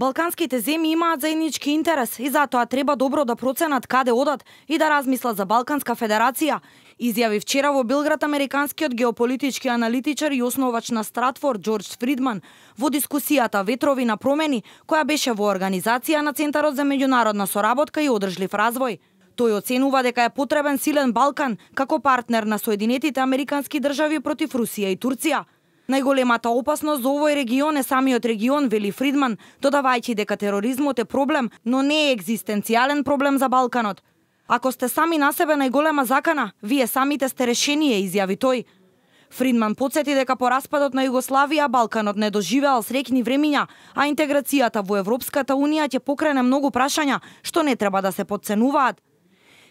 Балканските земји имаат заеднички интерес и затоа треба добро да проценат каде одат и да размислат за Балканска федерација, изјави вчера во Белград американскиот геополитички аналитичар и основач на Стратфорд Џорџ Фридман во дискусијата Ветрови на промени, која беше во организација на Центарот за меѓународна соработка и одржлив развој. Тој оценува дека е потребен силен Балкан како партнер на Соединетите американски држави против Русија и Турција. Најголемата опасност за овој регион е самиот регион, вели Фридман, додавајќи дека тероризмот е проблем, но не е екзистенцијален проблем за Балканот. Ако сте сами на себе најголема закана, вие самите сте решение, изјави тој. Фридман потсети дека по распадот на Југославија Балканот не доживеал среќни времиња, а интеграцијата во Европската унија ќе покрене многу прашања што не треба да се потценуваат.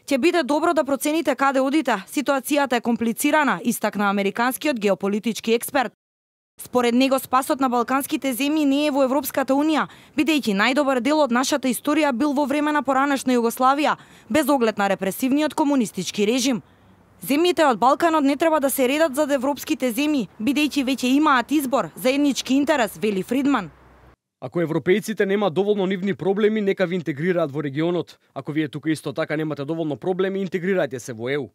Ќе биде добро да процените каде одите, ситуацијата е комплицирана, истакна американскиот геополитички експерт. Според него спасот на балканските земји не е во Европската унија, бидејќи најдобар дел од нашата историја бил во време на поранешна Југославија, без оглед на репресивниот комунистички режим. Земјите од Балканот не треба да се редат зад европските земји, бидејќи веќе имаат избор, заеднички интерес, вели Фридман. Ако европејците немаат доволно нивни проблеми, нека ви интегрираат во регионот. Ако вие тука исто така немате доволно проблеми, интегрирајте се во ЕУ.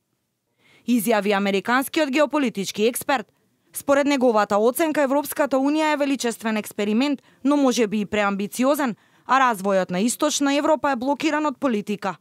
Изјави американскиот геополитички експерт. Според неговата оценка, Европската унија е величествен експеримент, но може би и преамбициозен, а развојот на Источна Европа е блокиран од политика.